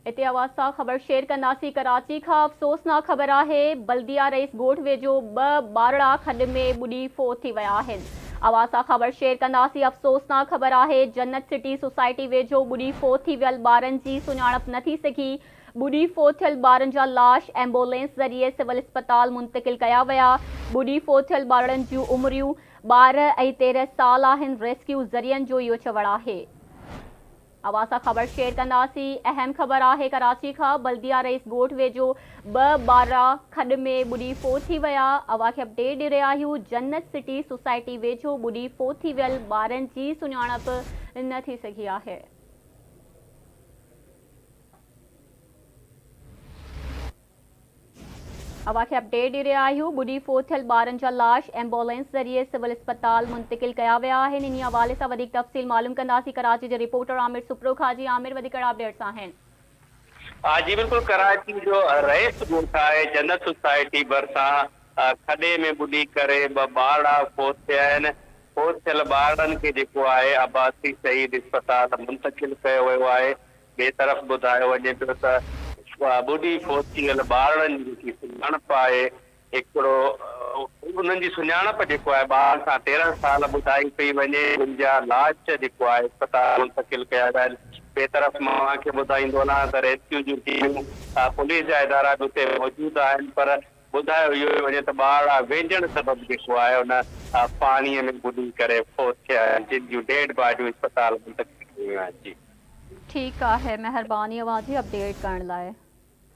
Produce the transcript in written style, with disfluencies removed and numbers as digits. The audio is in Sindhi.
اتي اوهان سان خبر شيئر ڪنداسين ڪراچي کان افسوسناڪ خبر آهي بلديا رئيس ڳوٺ ويجهو ٻه ٻارڙا کڏ ۾ ٻڏي فوت ٿي ويا آهن اوهان سان خبر شيئر ڪنداسين افسوسناڪ خبر آهي جنت سٽي سوسائٽي ويجهو ٻڏي فوت ٿي ويل ٻارن جي سڃاڻپ نه ٿي سگهي ٻڏي فوت ٿيل ٻارن جا لاش ايمبولينس ذريعي سول اسپتال منتقل ڪيا ويا ٻڏي فوت ٿيل ٻارڙن جون عمريون 12 ۽ 13 سال آهن ريسڪيو ذريعن جو اهو چوڻ آهي. اوهان سان خبر شيئر ڪنداسين. اهم خبر آهي ڪراچي کان بلديا رئيس ڳوٺ ويجهو ٻه ٻارڙا کڏ ۾ ٻڏي فوت ٿي ويا. اوهان کي اپڊيٽ ڏئي رهيا آهيون جنت سٽي سوسائٽي ويجهو ٻڏي فوت ٿي ويل ٻارن جي سڃاڻپ نه ٿي سگهي آهي. اوهان کي اپڊيٽ ڏئي رهيا آهيون ٻڏي فوت ٿيل ٻارن جا لاش ايمبولينس ذريعي سول اسپتال منتقل ڪيا ويا آهن انهي حوالي سان وڌيڪ تفصيل معلوم ڪنداسين ڪراچي جي رپورٽر عامر سپرو کان جي عامر وڌيڪ ڪهڙا اپڊيٽس آهن. ها جي بلڪل ڪراچي جو رئيس ڳوٺ آهي جنت سوسائٽي ڀرسان کڏي ۾ ٻڏي ڪري ٻه ٻارڙا فوت ٿيا آهن فوت ٿيل ٻارڙن کي جيڪو آهي عباسي شهيد اسپتال منتقل ڪيو ويو آهي ٻئي طرف ٻڌايو وڃي پيو ته ٻڏي فوت ٿي ويل ٻارڙن جي جيڪي سڃاڻپ آهي هڪڙو انهن جي سڃاڻپ جيڪو آهي ٻارن کان 13 سال ٻڌائي پئي وڃي جن جا لاش جيڪو آهي اسپتال منتقل ڪيا ويا آهن ٻئي طرف مان اوهان کي ٻڌائيندو هلان ته ريسڪيو جون ٽيمون پوليس جا ادارا به اتي موجود آهن پر ٻڌايو اهو پيو وڃي ته ٻارڙا وينجهڻ سبب جيڪو آهي ان پاڻي ۾ ٻڏي ڪري فوت ٿيا آهن جن جون ڊيڊ باڊيون اسپتال منتقل ڪيون ويون آهن جي. ٺيڪ آهي مهرباني اوهان جي اپڊيٽ ڪرڻ لاء.